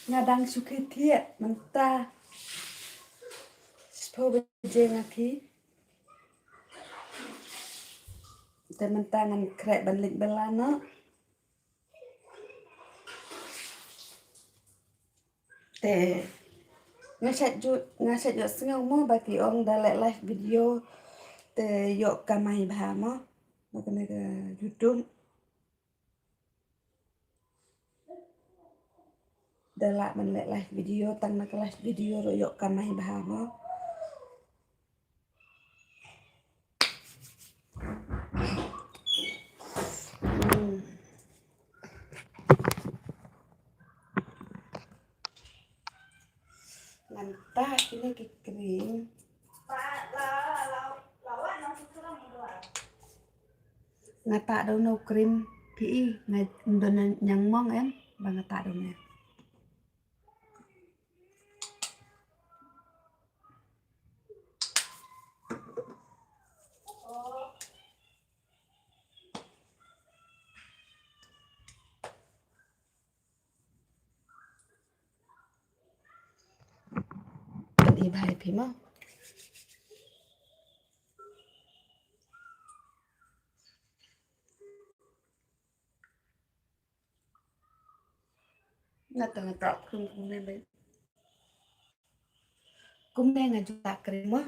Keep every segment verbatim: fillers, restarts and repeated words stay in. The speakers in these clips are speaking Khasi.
Nga dang shu khie thiah mynta. Shiphew baje nga khie. Te mynta ngan khreh ban leit bylla noh. Te nga shait ju, nga shait ïohsngew mo ba ki ong da leh live video te ïoh kamai bha mo. Na kane ka YouTube. Da lah ban leh live video, tang na ka live video ruh ïoh kamai bha mo. Hmm. Ngan tah kine ki cream. Nga tah da une u cream phi i, nga don ñiangmong em, ba nga tah da une. Pynheh bha ïa phi mo. Nga tang nga tah cream kumne ba. Kumne nga ju tah cream mo.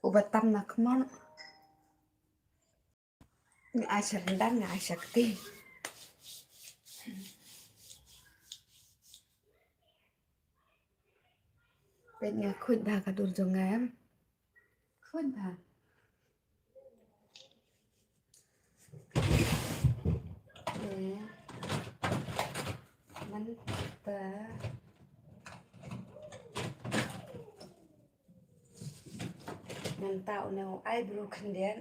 Uba tam na khmat. Nga ai sha ryndang, nga ai sha kti. Peit nga khuid bha ka dur jong nga em. Khuid bha. Te mynta ngan tah une u eyebrow khyndiat.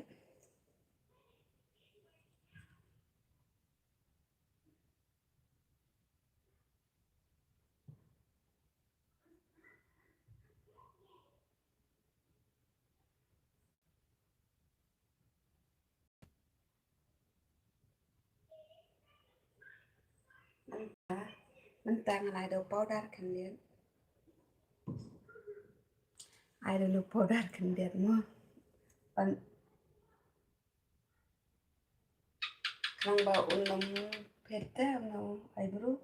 Mynta, mynta ngan ai da u powder khyndiat. Ai da u powder khyndiat mo. Pan Khnang ba un ym phet te, un ym, eyebrow.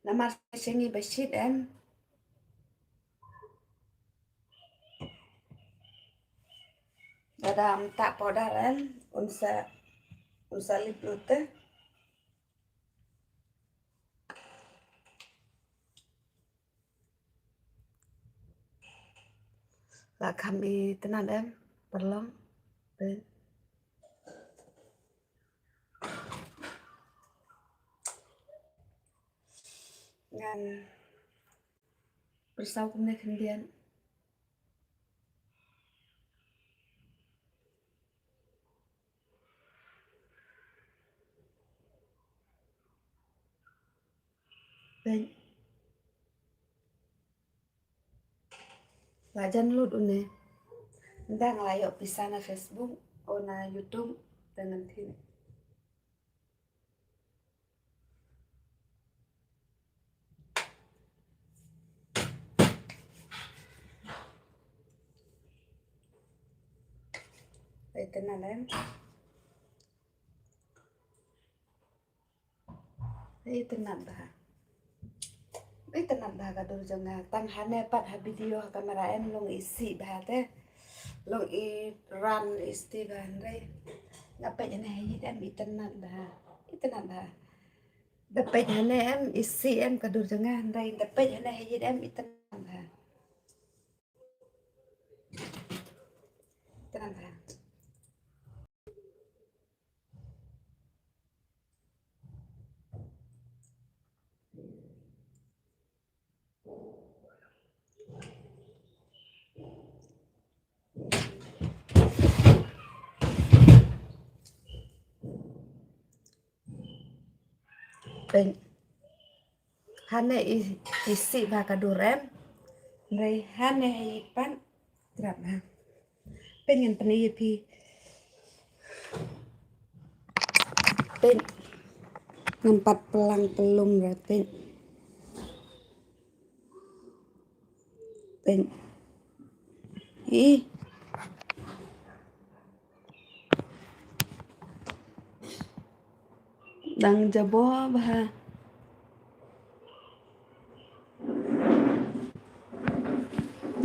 Namar sa shisha ngi ba shit em. Lada ym tah powder em, un sa, un sa lip lut te. La kham itynnad em, paralok. Te ngan pyrsaw kumne khyndiat. Peit. La jan lut une. Nda nga la ïoh pisa na Facebook, o na YouTube, te ngan thied. Itynnad em. Itynnad bha. Itynnad bha ka dur jong nga. Tang hane pat ha video ha camera em long isih bha te. Long i run isih bha hynrei. Nga peit hane ha ïit em itynnad bha. Itynnad bha. Da peit hane em isih em ka dur jong nga hynrei da peit hane ha ïit em itynnad bha. Itynnad bha. Peit. Hangne i, i sih bha ka dur em. Hynrei hangne ha i pat trap bha. Peit ngan pyni ïa phi. Peit. Ngan pat plang pynlum re peit. Peit. Ih. Dang jabor bha.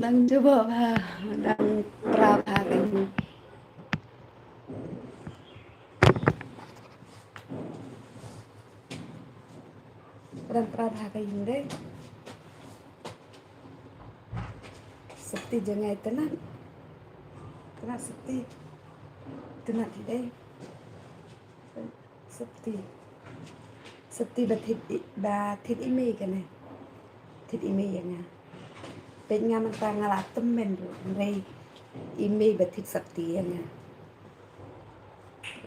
Dang jabor bha. Dang pra bha ka ïing. Dang pra bha ka ïing de. Sopti jngai tynnat. Tynnat sopti. Tynnat hi de. Sopti. Sopti ba thied i, ba thied i mei kane. Thied i mei ïa nga. Peit nga mynta nga la tymmen ruh hynrei i mei ba thied sopti ïa nga.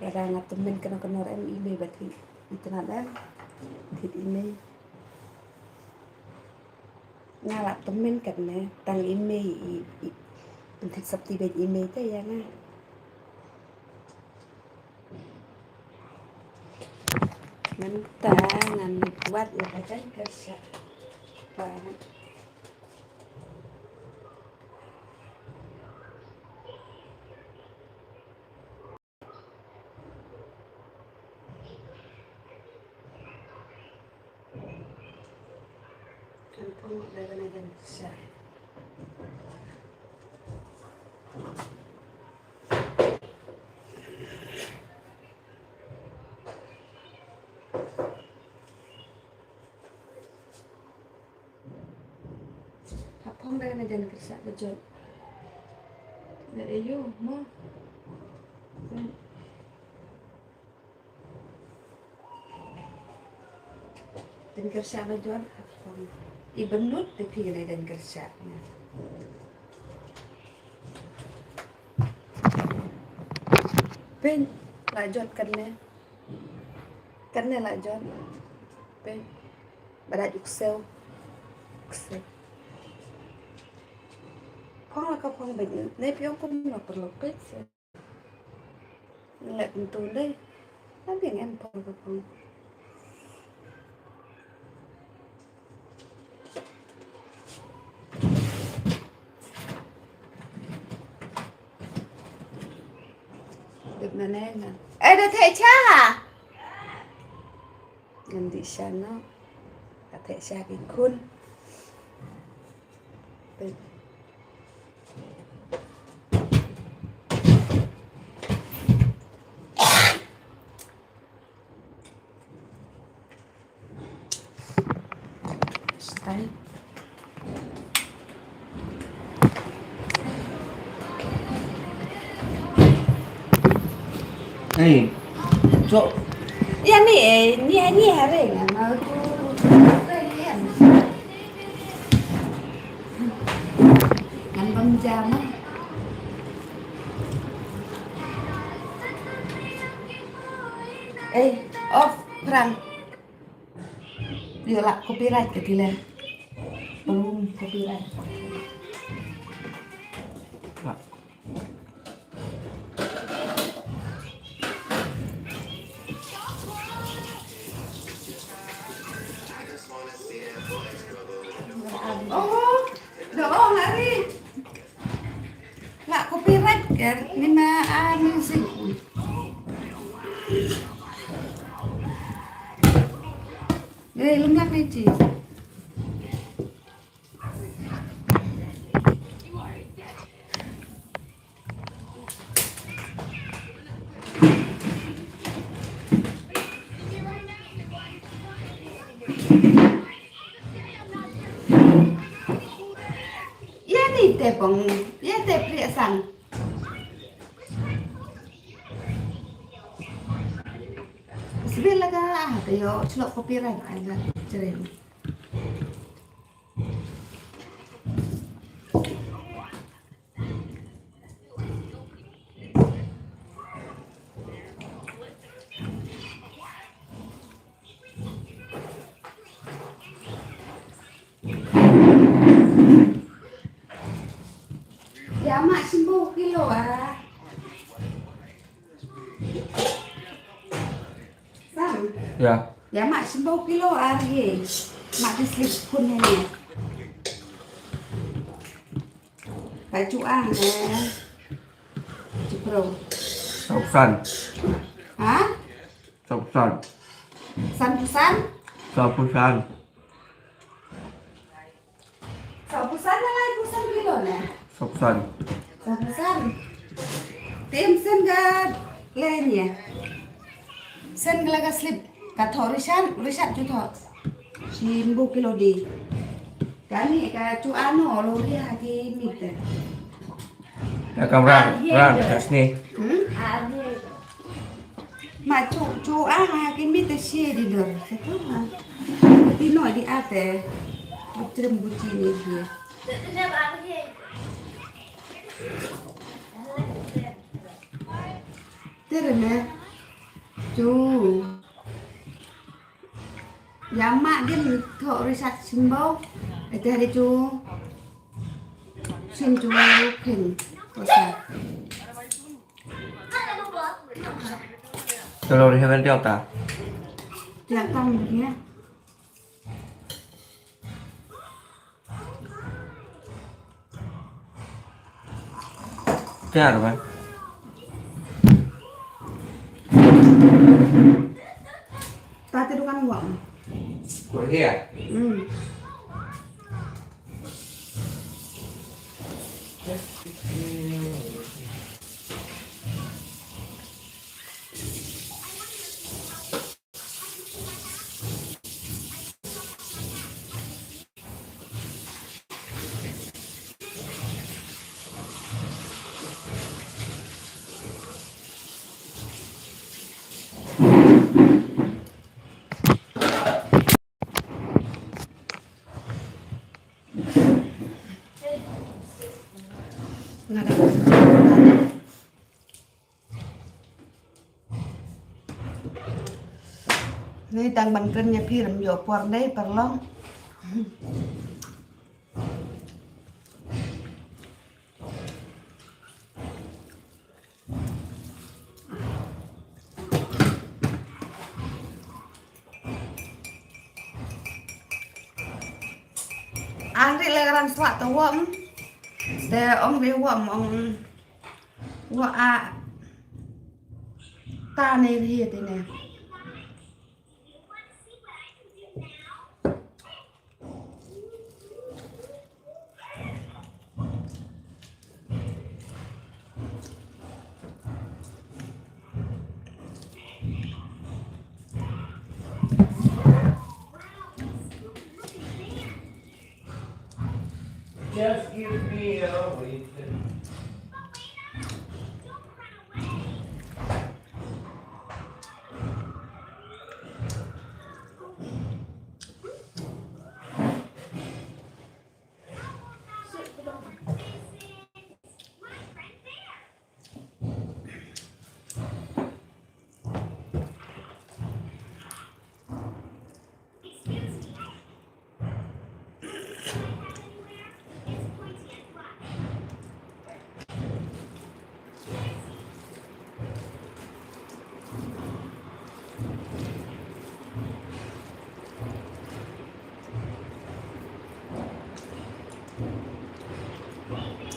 Lada nga tymmen kano kano ruh em i mei ba thied. Itynnat em. Thied i mei. Nga la tymmen katne tang i mei i, i, pynthied sopti beit i mei te ïa nga. Mynta ngan wad ïa ka jaiñkyrshah. Ba. Hap phong da kane jaiñkyrshah ba jot. Da ayu mo. Jaiñkyrshah ba jot hap phong. I bynnud te phi kane jaiñkyrshah. Pyn la jot kane. Kane la jot. Peit. Ba dei u ksew. Ksew. Phong la ka phong beit ne phi ong kumno paralok peit se. Leh pyntu dei. Lam biang em phong la ka phong. Dep na ne na. Eh, da theh cha. Ngan dih sha no. Da theh cha ki khun. Style. Hey, cok. Yang ni, eh, ni, ni hari ngan mau tu. Ngan bang jam, eh. Eh, off, Phrang. Ïa lah copyright ka tile. Belum copyright. Oh, dah, oh, lari. Lah copyright kan? Ni ma, ah, music. Eh, lum lah ni, Ci. Ïa ni te pong, ïa te priah sang. Sibel la ka, ah, te ïoh, shlok copyright, ah, la, jreng. Ya. Ya, mah symboh kilo ar hi. Mah ki slip pun hi ni. Ka ju ang, eh. Ju pro. Saw phew san. Ha? Saw phew san. San phew san? Saw phew san. Saw phew san na lai phew san kilo ne? Saw phew san. Saw phew san. Te ym send ka leh ne? Send ka la ka slip. Ka thoh rishat, rishat ju thoh. Symboh kilo di. Kane ka ju ano lo ri ha ki mit te. Ka kamra, ran, ka sni. Hmm? Ma chu, chu ang ha ki mit te shi di lor. Sa tu ha. Di noi di ate. Butrim buti ni di. Tere me. Chu. Ya ma din thoh rishat symboh. Ete hari chu. Sim chu kin. Kosa. Kalau di hewan tiap ta. Tiap tahun dia. Tiap apa? Tati dukan gua. Korea. Hmm. Nga da. Ni tang ban kren ïa phi, ym ïoh por dei paralok. Ang ri le ran swak te wom. Te ong ri wom ong. Wa a ta ne ri te ne. Just give me a reason.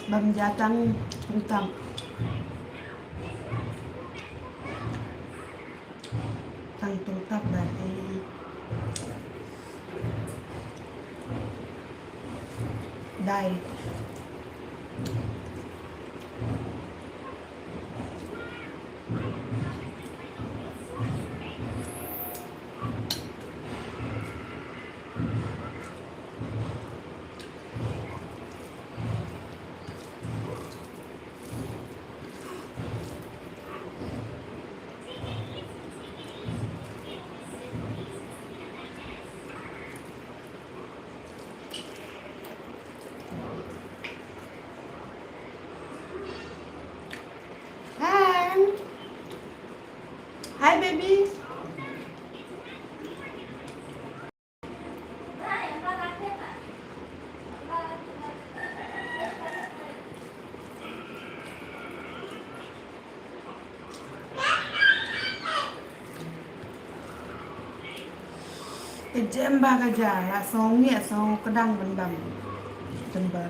Bam ja tang tungtap. Tang tungtap dah. Dai. Hi. Hi, baby. Jem ba ka ja la song ngi song kedang bendang. Jembar.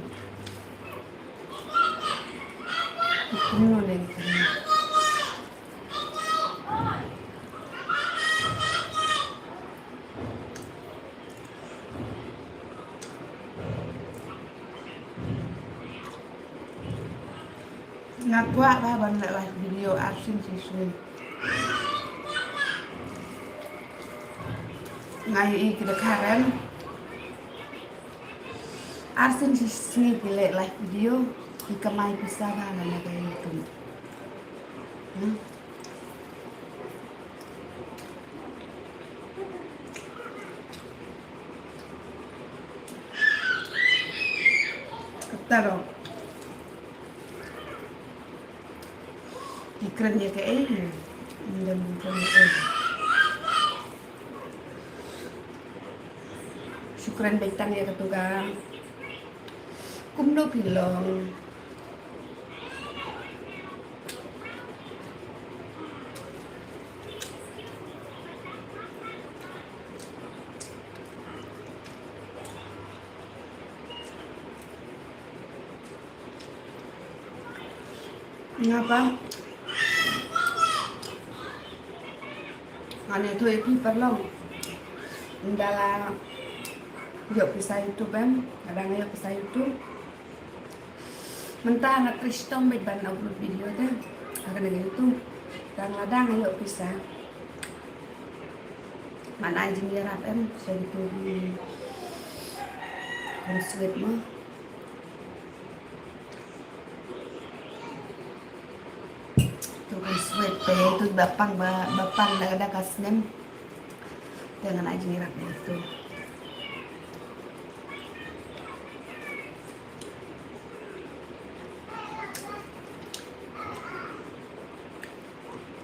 Kumno ne kumno. Nga kwah ba ban leh live video arsien shisngi. Nga ïohi ki da karen arsien shisngi ki leh live video, ki kamai pisa ba nga leh ka YouTube. Hmm. Kata lo. Ki kren ïa kaei? Ym don kren ïa kaei. Shu kren beit tang ïa katu ka. Kumno phi long? Nga pa. Nga ne thoi phi parlong. Nda la ïoh pisa YouTube em. Nda nga ïoh pisa YouTube. Mynta nga trei shitom beit ban upload video te ha kane ka YouTube. Tang lada nga ïoh pisa. Ngan ai jingïarap em sha kitu ki khun swet mo. Tu khun swet te tu ba pang ba, ba pang da ka da ka snem. Te ngan ai jingïarap ïa tu.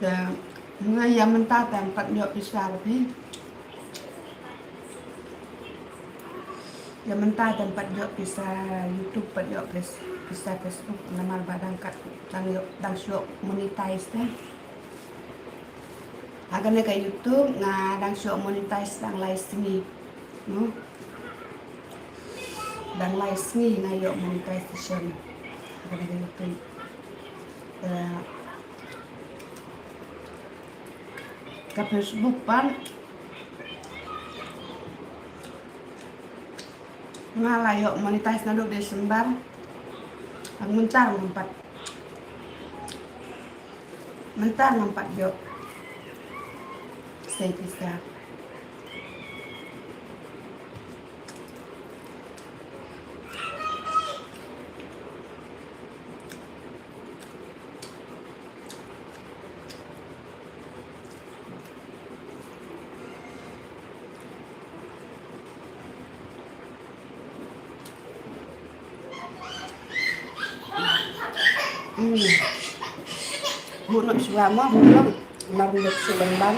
Te nga ïa mynta te em pat ïoh pisa ruh phi. Ïa mynta te em pat ïoh pisa YouTube, pat ïoh pis-, pisa Facebook namar ba dang kat dang ïoh dang shu monetize te. Ha kane ka YouTube nga dang shu monetize dang lai sngi. No? Dang lai sngi nga ïoh monetization. Ka dei ka YouTube. Eh, ka Facebook pat nga la ïoh monetize naduh December. Hangta mynta ngam pat. Mynta ngam pat ïoh sei pisa. Hmm. Buh noh shuwa mo, buh noh. Mar ngut shu ban ban.